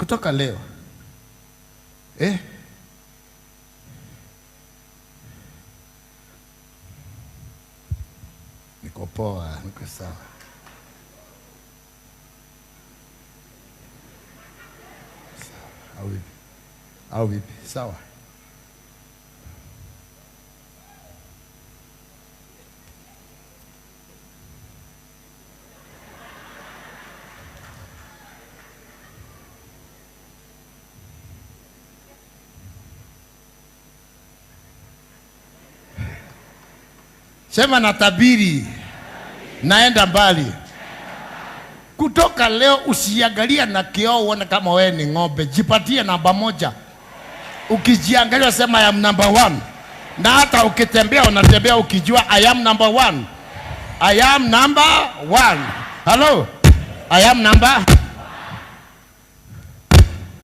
Kutoka leo, eh? Niko poa, niko sawa. Sawa, au vipi? Au vipi? Sawa. Sema natabiri, naenda mbali. Kutoka leo usiangalia na kioo uone kama wewe ni ng'ombe, jipatie namba moja. Ukijiangalia sema I am number one, na hata ukitembea unatembea ukijua I am number one. I am number one. Hello, I am number.